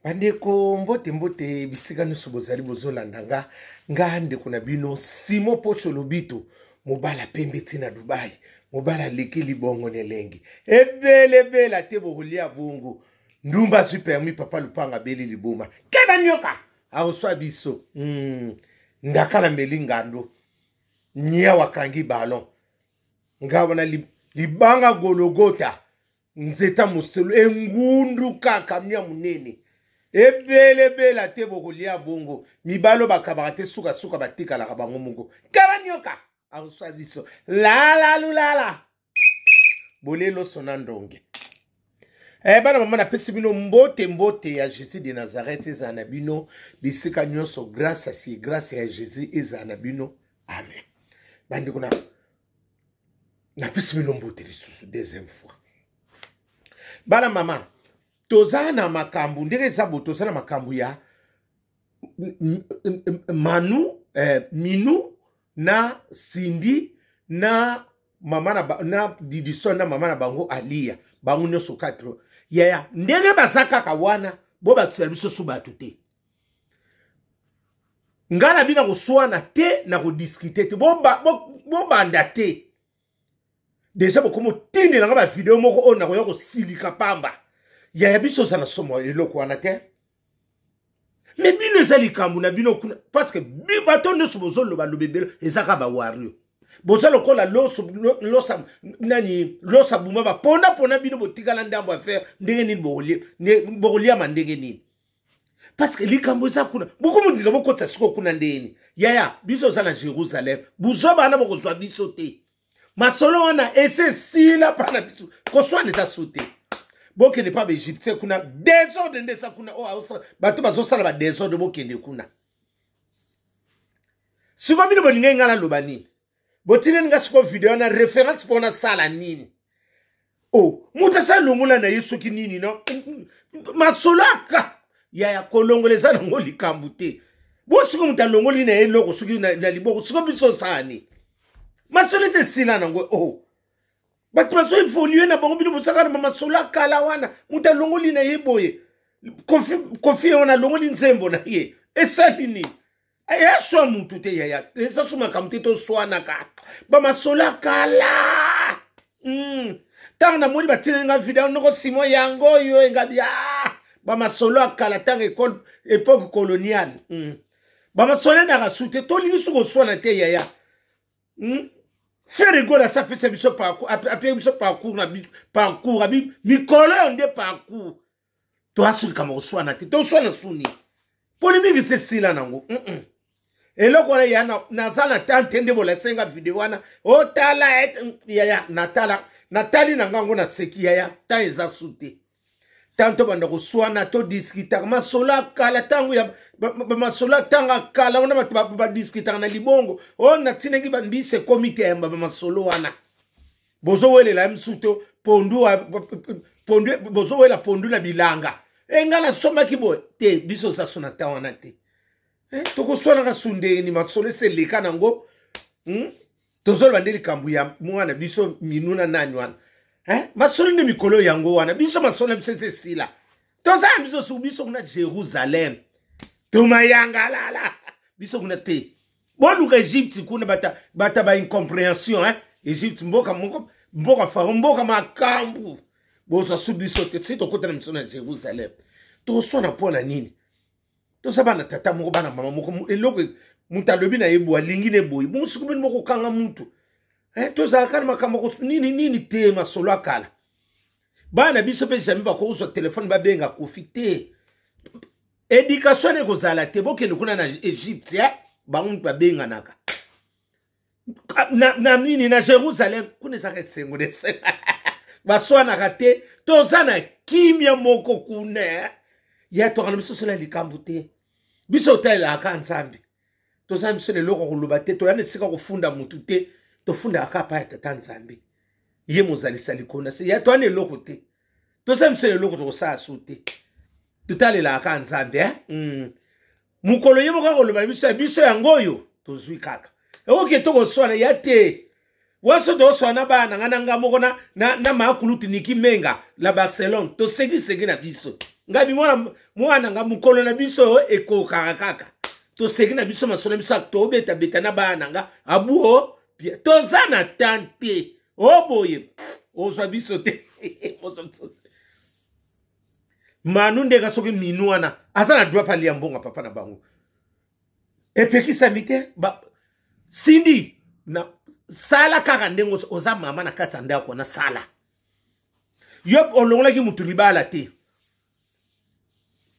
Bandeko, mbote mbote bisika nyonso bozali bozolanda nga, nga ndeko na bino Simon Pocho Lobito, mobala pembe ti na Dubai, mobala aleki libongo na elengi ebelebela te, bokolia bongo ndumba azwi permis, papa lupanga abeli liboma keba nyoka akoswa biso ndakala meli ngando niawa akangi ballon nga wana libanga gologota nzeta moselu engundu kaka mia monene ebelebela te, bokolia bongo mibalo bakabaka te, sukasuka batikalaka bango moko kala nyoka akoswa biso lalalulala bolie loso na ndonge. Bana mama, napesi bino mbote mbote ya Jésus de Nazareth ezala na bino bisika nyonso. Grâce asi grâce ya Jésus ezala na bino, amen. Bandeko, na napesi bino mbote lisusu deuxième fois. Bana mama, toza na makambo ndenge eza bo, toza na makambo ya Manu, Minu na Cindy na mama na Didison na mama na bango Alia, bango nyonso 4 yaya ndenge baza kaka wana. Bobakisela biso su bato te. Ngai na bino koswana te, na kodiscuter te, bobanda te. Déjà bokomi otindela nga bavideo moko oyo nakoya kosilika pamba. Yaya, biso oza na somo eloko wana te, mais bino eza likambo na bino kuna, parce que bato nyonso bozoloba loba ebele eza kaka bawario. Boza lokola loso losa nani losa buma baponda pona bino botikala ndambo affaire ndenge nini bokoliama ndenge nini, parce que likambo eza kuna, bokomondinga bokotisa sikoyo kuna ndenge. Yaya, biso oza na Jérusalem, buzoba wana bokozwa biso te. Masolo wana ese esila mpa na biso, koswana eza su te. Bokende mpa baégyptien kuna, désordre nde eza kuna. Oyo bato bazosala badésordre, bokende kuna. Sikoyo bino bolingai ngai naloba nini? Botineli nga sikoyo video wana référence mpo nasala nini? O moto asa longola na ye soki nini no masolo aka yaya, kolongola eza nango likambo te. Bo sikoyo moto alongoli na ye eloko soki na liboko, sikoyo biso osala nini? Masolo eza esila nango. O bato bazo évoluer na bango, bino bosaka na masolo akala wana. Moto alongoli na ye boye, Kofi wana alongoli nzembo na ye, esali nini? Eyaswa mutu te yaya, eza so makambo te. Toswanaka bamasolo akala. Ntango namoni batineli nga video noko Simon yango oyo engabi, ah, bamasolo akala, ntango école, époque coloniale. Bamasolo endaka su te, tolingi su koswana te yaya. Ferre Gola asi apesa biso parcours, apesa biso parcours na parcours abi mikolo oyo nde parcours. Toasulika koswana te, toswana suni polémique se esila nango. Eloko wana ya naza na tante nde bolakisa nga video wana, otala yaya, natala, natali na ngango, naseki yaya. Tan eza su te, tan tobanda koswana, todiskutaka masolo akala, ntango ya bamasolo atanga kala wana, bato badiskutaka na libongo oyo natinaki bambisi ekomi te. Yamba bamasolo wana bozowelela ye mosusu to pondu, pondu bozowela pondu na bilanga e ngai nasombaki boye te. Biso oza so na ntan wana te. Tokoswanaka su ndenge masolo ese eleka nango. Tozoloba nde likambo ya mwana biso Minu na nani wana, eh? Masolo nde mikolo yango wana, biso masolo na biso ete esila. Toza na biso su, biso kuna Jérusalem tomayangalala, biso kuna te. Boluka Egypte kuna, bata, bata ba incompréhension, hein? Egypte mboka moko, mboka faro, mboka makambo bozwa su biso te. Si tokota na biso na Jérusalem, tokoswana mpo na nini? Toza bana tata moko, bana mama moko. Eloko moto alobi na ye boye, alingi ne boye, bongo sikoyo bino bokokanga mutu, eh, tozalaka na makambo nini nini te. Masolo akala, bana biso mpe jamais bakozwa telefone babenga Kofi te. Éducation ekozala te. Bokende kuna na Egypte, eh? Bango mutu babenganaka na nini na Jérusalem kuna ezaka esengo na esengo, baswanaka te. Toza na kimia moko kuna, eh? Ya toka na biso sala likambo te, biso otalelaka Nzambe. Toza na biso na eloko koloba te, toya na esika kofunda motu te, tofundaka kaka pa ya tata Nzambe, ye mozalisa likolo na se. Ya toya na eloko te, toza biso na eloko tokosala su te, totalelaka kaka Nzambe, eh? Mokolo ye moko akoloba na biso ya biso yango oyo tozwi kaka oke, tokoswana ya te. Waso tokoswana bana nga na nga moko na makulutu Niki Menga la Barcelone, tosekiseki na biso. Ngai mwana mwana nga mokolo na biso ekokaka kaka. Toseki na biso masolo na biso tobetabeta na bana nga abuo toza na temps te. O boye ozwa biso te. Manu ndeka soki minu wana aza na droit alia mbongo papa na bango. Epekisami te ba Cindy na sala kaka ndenge oza mama na kati ya ndako na sala. Yo olongolaki mutu libala te.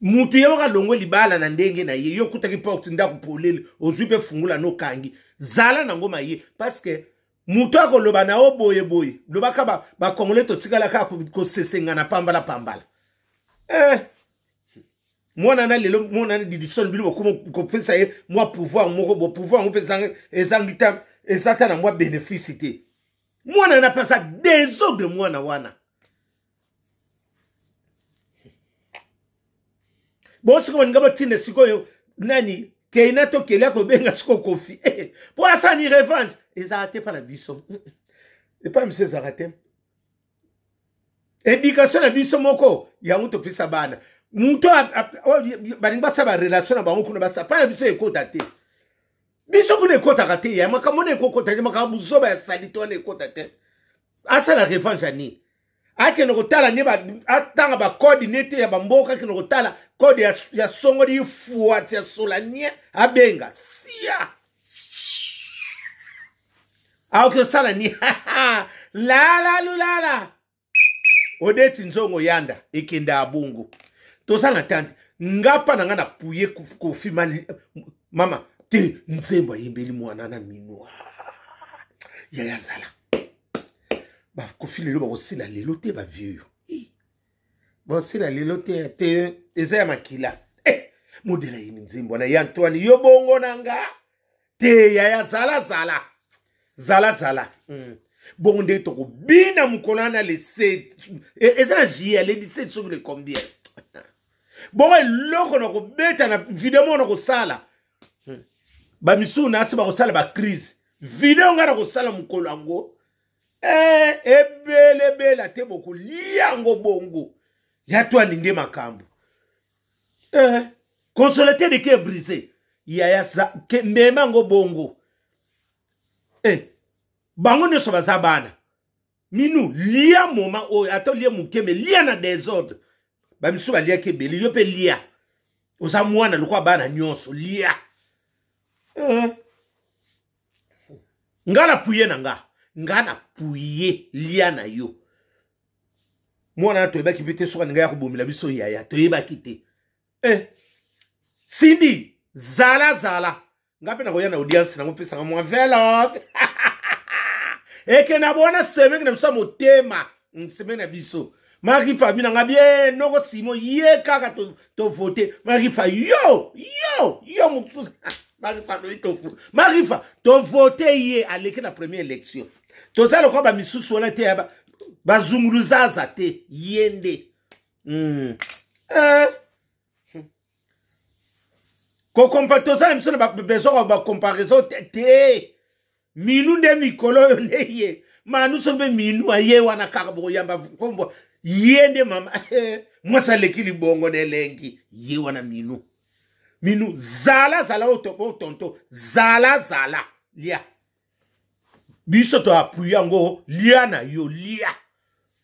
Mutu ye moko alongwe libala na ndenge na ye. Yo okutaki porte ndako polele, ozwi mpe fungula nokangi. Zala nango maye parce que mutu akoloba na yo boye boye. Lobaka ba, ba Congolais totikala kaka kosesengana pambala pambala. Eh. Mwana na lelo mwana na Didison bino bokoma kopesa ye mwa pouvoir moko bo pouvoir yango mpe ezangi ta eza ta na mwa bénéfice te. Mwana na pesa désordre mwana wana. Bon sikoyo baninga batinda sikoyo nani Keina to Kelly akobenga sikoyo Kofi po asala ni revanche ezalaka te mpa na biso. Epai biso ezalaka te. Éducation na biso moko yango topesa bana. Moto balingi basala ba relation na bango kuna basala mpa na biso ekota te. Biso kuna ekotaka te ya makambo wana ekokota te makambo buzoba ya salite wana ekota te. Asala revanche ya nini? Akende kotala nde atanga bakode nete ya bamboka, akende kotala kode ya songoli fuati ya solanie abenga sia aoki osala ni lala lulala odeti nzongo yanda ekende abongo toza na tante ngapa na nga na puye kofi mama te nzembo ayembeli mwana na minwa yaya zala bakofi lelo bakosila lelo te ba vieux bakosila lelo te te eza ya makila eh, modela yini nzembo wana ya Antoine yo bongo na nga te yaya zala zala zala zala bongo ndenge tokobina mokolo wana le 7 eza na juillet le 17 soki le combien bongo eloko na kobeta na video moko na kosala bamisusu na asi bakosala ba crise video ngai na kosala mokolo yango ebelebela te bokolia yango bongo ya twani nde makambo consolateur de cœur brisé yaya mema yango bongo bango nyonso baza bana minu lia moma oyo ata olie moke me lia na désordre bamisusu baliaki ebele yo mpe lia oza mwana lokola bana nyonso lia Nga na puye na nga nga na puye lia na yo mwana na toyebaki mpe te soki alinga ya kobomela biso yaya toyebaki te Cindy zala zala nga mpe nakoya na audience nango mpesanga mwa enveloppe eke na bona semeki na biso ya motema semeki na biso Marifa bino nga bien noko Simo ye kaka to voter Marifa yo yo yo mosusu Marifa loyi tofu Marifa to voter ye aleki na première élection toza lokola ba misusu wana te bazunguluzaza te ye nde Kokompa toza na biso na besoin ya ba comparaison te minu nde mikolo oyo nde ye manu soki mpe minu aye wana kaka bokoyamba kombo ye nde mama mwasi aleki libongo na elengi ye wana minu minu zala zala oyo tonto zala zala lia biso to appuye yango lia na yo lia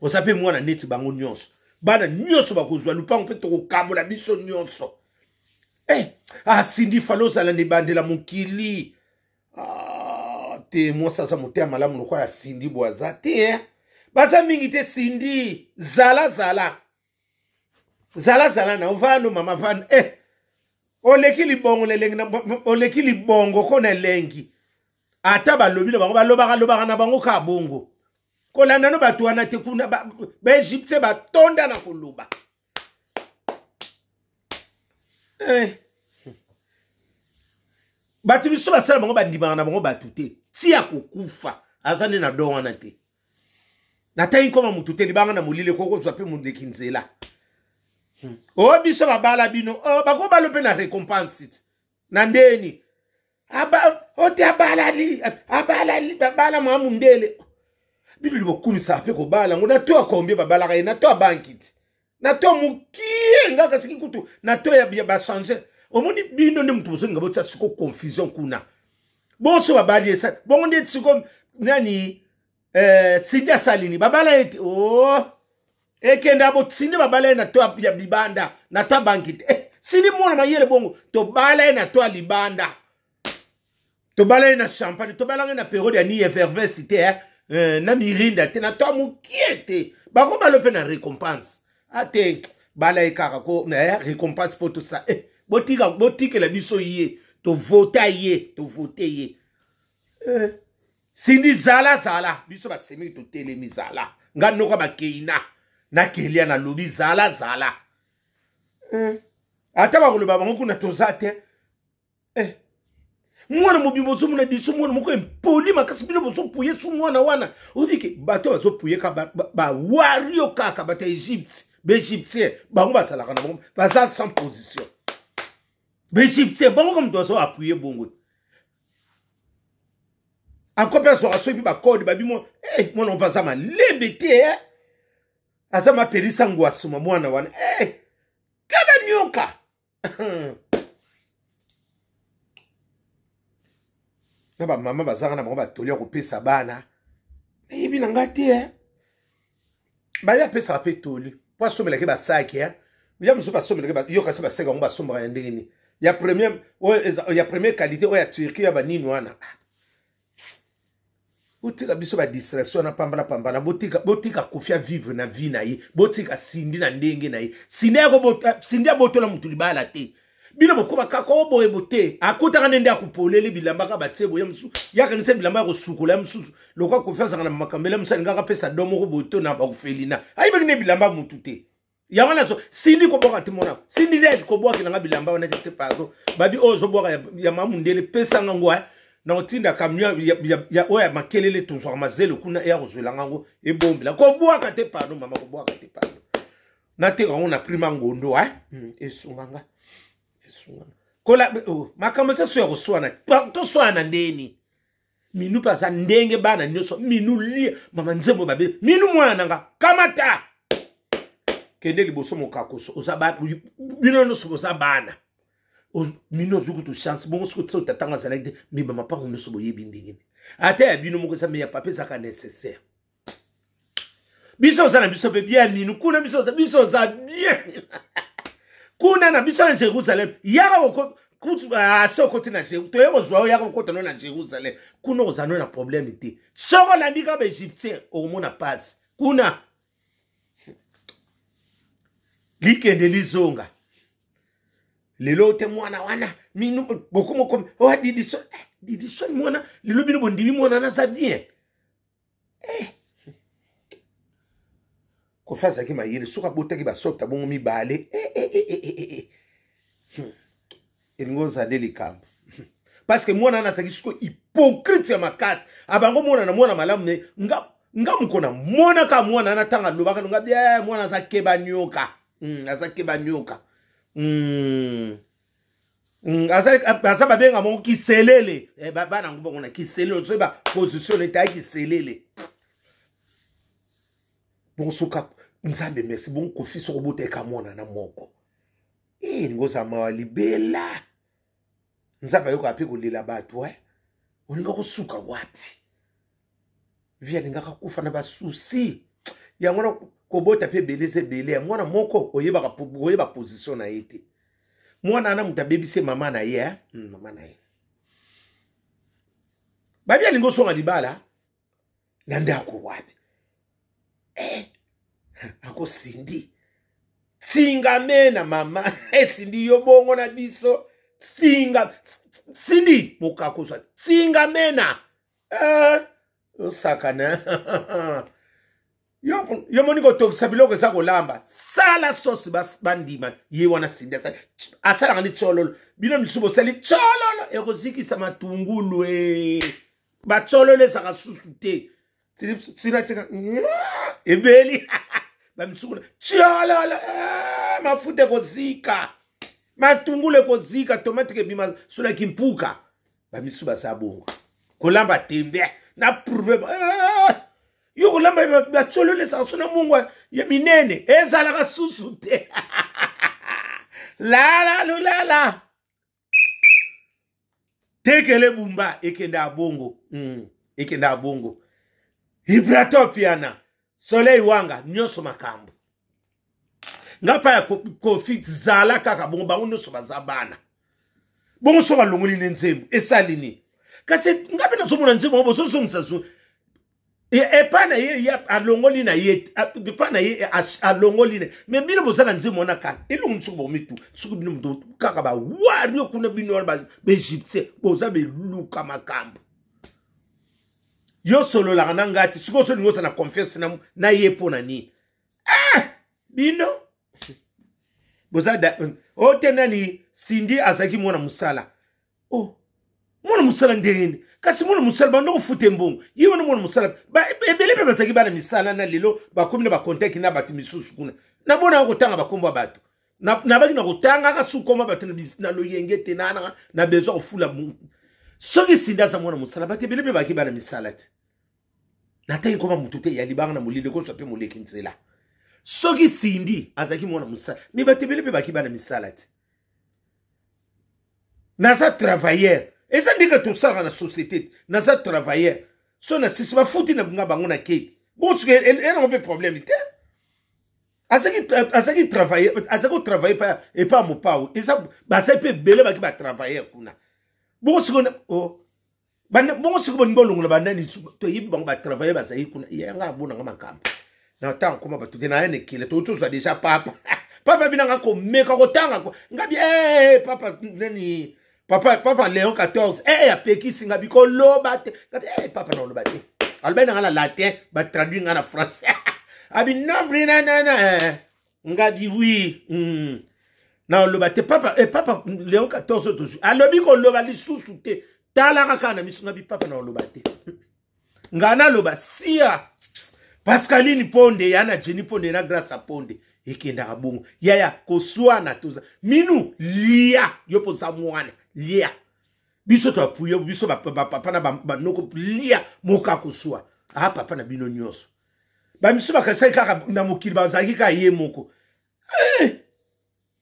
oza mpe mwana neti bango nyonso bana nyonso bakozwa lupango mpe tokokabola biso nyonso Cindy falo ozala na ebandela mokili te mwasi aza motema malamu lokola Cindy bo aza te baza mingi te Cindy zala zala zala zala na ovano mama vano oleki libongo na elengi oleki libongo ko na elengi ata balobi na bango balobaka lobaka na bango ka bongo kolanda no bato wana te kuna ba Egyptien batonda na koloba Bato biso basala bango bandimaka na bango bato te ti ya kokufa aza nde na don wana te natangi nkoma motu te libanga na molili ekoki kozwa mpe mondeki nzela o biso babala bino bakobala mpe na récompense na ndeni ote abalali abalali babala mwa mundele bino libokumisaka mpe kobala ngo na to ya combien babalaka ye na to ya banki ti. Na to mokie nga kasiki kutu na to ya, ya bachange. Omoni bino nde moto bozolinga botia siko confusion kuna. Bonso babali esa bongo nde siko nani eh, Cindy asali nini? Babala ye te. Oh. Ekende abo Cindy babala ye na to ya libanda, na to ya banki te. Eh, Cindy mwana mayele bongo, tobala ye na to ya libanda. Tobala ye na champagne, tobala ye na periode ya ni effervesce te, eh? Eh, na mirinda te, na to ya mokie te. Bako balo pe na récompense. Ate bala ye kaka ko na eh, récompense po tout ça. Eh, botika botikela biso ye, to vota ye, to vote ye. Eh. Cindy zala zala biso basemi totelemi zala nga noka bakeina na kelia na lobi zala zala eh. Ata bakoloba bango kuna toza te eh. Mwana mobimba ozomona biso mwana moko impoli makasi bino bozopuye su mwana wana oyebi ke bato bazopuye ka bawario ba kaka bato ya Egypte baegyptien bango bazalaka na bango baza sans position baegyptien bango ka moto bazo apuye bongo encore mpe azwaka soki bakode babi mwa eh, mwana mpe aza malembe te eh? Aza mapelisa ngwasuma mwana wana eh, kaba nyoka na bamama bazanga na bango batoli ya kopesa bana nayebi na nga te eh? Baye apesaka mpe toli mpo asomelaki basaki eh? Ya mosusu basomelaki yo kasi basaki yango basombaka ya ndenge nini ya première oyo ya première qualité oyo ya Turquie ya banini wana. Botika biso ba distraction na pambala pambala, botika botika Koffi vivre na vie na ye, botika Cindy na ndenge na ye. Cindy yako Cindy abotola mutu libala te. Bino bokoma kaka o boye bote akutaka nde nde akupoleli bilamba kaka batie boye mosusu yakanisa bilamba ya kosukola ya mosusu lokwa Koffi azalaka na makambo ele mosusu alingaka apesa do moko boye to na bakofelina ayebaki nde bilamba mutu te yango nazo Cindy kobwaka te mona Cindy nde kobwaki nanga bilamba wana te pardon babi oyo ozobwaka ya, ya mamundele pesanga ngo na kotinda camion ya oyo ya makelele tozwaka mazelo kuna eya kozwela ngango ebombela kobwaka te pardon mama kobwaka te pardon nateka yango na prima ngondo eh? Esunga nga esunga nga kola oh, makambo eza so ya koswana toswana ndeni minu mpe aza ndenge bana nyonso minu lia mama nzembo babe minu mwana na nga kamata kende liboso mokakoso oza bana bino nyonso boza bana minu ozwi kutu chance bongo soki otisa otatanga azalaki te me bamapango nyonso boyebi ndenge nini ata ya bino moko eza me ya papa ezalaka nécessaire biso oza na biso mpe bien minu kuna biso biso oza bien kuna na biso na Jérusalem yaka se okoti na toye kozwa oyo yaka kokota no na Jérusalem kuna oza no na problème te soko olandi kaka baegyptien okomona pasi kuna likende lizonga lelo te mwana wana minu bokomokomi oa didiso eh, didiso mwana lelo bino bondimi mwana naza bien eh. Koffi azalaki mayele soki abotaki basokta bongo mibale eh, eh, eh, eh, eh, eh. Elingi ozala nde likambo parce que mwana wana azalaki sikoyo hypocrite ya makasi abango mwana na mwana malamu ne nga nga mokona monaka mwana wana ntango alobaka nga eh, mwana aza keba nyoka aza keba nyoka Aza babenga mongo kiselele eh, bana yango bongo na kiselele ozoyi ba position etaya kiselele bongo soka nzambe merci bongo Koffi soko oboteka mwana na moko eh, elingi ozala mawa libela nzambe ayokaka mpe kolela bato eh? Olinga kosuka wapi vi alingaka kufa na basusi yango na kobota mpe ebele eza ebele ya mwana moko oyebaka oyeba position na ye te mwana wana moto abebisi mama na ye eh? Mama na ye babi alingi osonga libala na ndako wapi eh, akosindi tingame na mama esindi yo bongo na biso tinga sindi mokakozwa tingamena eh, osakana yo, yo moni kotokisa biloko eza kolamba sala sosi bandima ye wana sindi asalaka ndi tsololo bino misusu bosali tsololo ekozikisa matungulu e batsololo ezaka susu te tina tika ebeli bamisusu kuna tsololo eh, mafuta ekozika matungulu ekozika tomate kebima solaki mpuka bamisusu baza bongo kolamba tembe na prouve eh. Yo kolamba bacololo ezalaka so na mungwa ya minene ezalaka susu te. Lala lulala. Tekele bumba ekende abongo. Ekende abongo. Ibrato piana. Soleil wanga nyonso makambo. Nga pa ya Kofi zala kaka bongo bango nyonso baza bana. Bongo soki alongoli ne nzembo esali nini? Kasi nga mpe nazomona nzembo yango bozozongisa zo epai na ye alongoli na ye epai na ye alongoli na me bino boza na nzembo wana kala elongo nsuku bomitu soki bino moto kaka bawario kuna bino wana baegyptien boza beluka makambo. Yo sololaka na ngai te sikoyo solingi ozala na confiance na ye mpo na nini? Bino boza o te nani Cindy azalaki mwana mosala. Oh, mwana mosala ndenge nini? Kasi mwana mosala bando kofuta mbongo ye wana mwana mosala ebele mpe bazalaki bana misala na lelo bakomi na bakontaki na bato misusu kuna. Nabonaka kotanga bakombo ya bato. Nabaki na kotangaka su koma bato na loyenge te na na besoin kofula. Soki Cindy aza mwana mosala bato ebele mpe bazalaki bana misala te. Natangi koma motu te ya libanga na molili ekozwa mpe moleki nzela. Soki Cindy azalaki mwana mosala me bato ebele mpe bazalaki bana misala te. Naza travailleur eza ndenge tosalaka na société te. Naza travailleur so na sisi bafuti na nga bango na keki bongo soki enango mpe problème te. Azalaki travailleur, azalaki kotravaille epa mopao eza bazali mpe ebele baki batravailleur kuna. Bongo sikoyo oh, bongo sikoyo bolingi bolongola banani toyebi bango batravailleur bazali kuna. Yanga abonanga makambo na ntango koma bato te na ya nekele tozwa deja papa papa binanga komeka kotanga ngabi papa nani papa papa Léon 14 apekisi ngabi koloba te ngabi papa na oloba te alobaki nanga na latin batraduit nga na français abi nobre na na na ngabi oui na oloba te papa papa Léon 14 tozwi alobi koloba lisusu te talaka kaka na miso ngabi papa na oloba te nga naloba sia Pascaline Ponde ya na Jenny Ponde na Grâce Ponde ekendaka bongo yaya koswana toza minu lia yo mpoza mwana lia biso toapuye biso bapapa na banoko lia moka koswa a papa na bino nyonso bamisu bakasaki kaka na mokili bazalaki kaka ye moko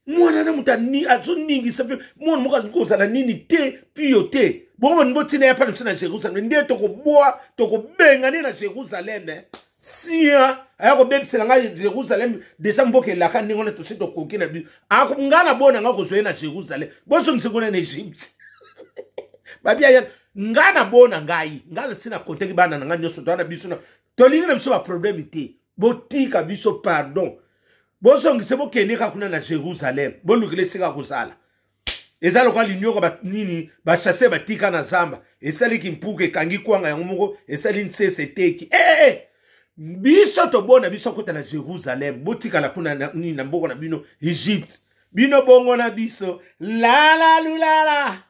mwana na moto azoningisa mpe mwana moko azoki kozala nini te pio te bongo baningi botina ya pana biso na Jérusalem nde tokobwa tokobenga nde na Jérusalem sia aya kobebisela ngai Jérusalem deja mboka elaka ndenge wana tosi tokoki na biso ngai na bona ngai kozwa ye na Jérusalem bozongisa kuna na Egypte babi aya ngai na bona ngai ngai na ntina kontaki bana na ngai nyonso towana biso na tolingi na biso baproblème te botika biso pardon bozongise bokende kaka kuna na Jérusalem bolukela esika kozala eza lokola linyoka ba nini bachasse batika na zamba esali kimpuka ekangi kwanga yango moko esali nsese eteki biso tobona biso akota na Jérusalem botikala kuna na, nini na mboka na bino Egypte bino bongo na biso lala lulala.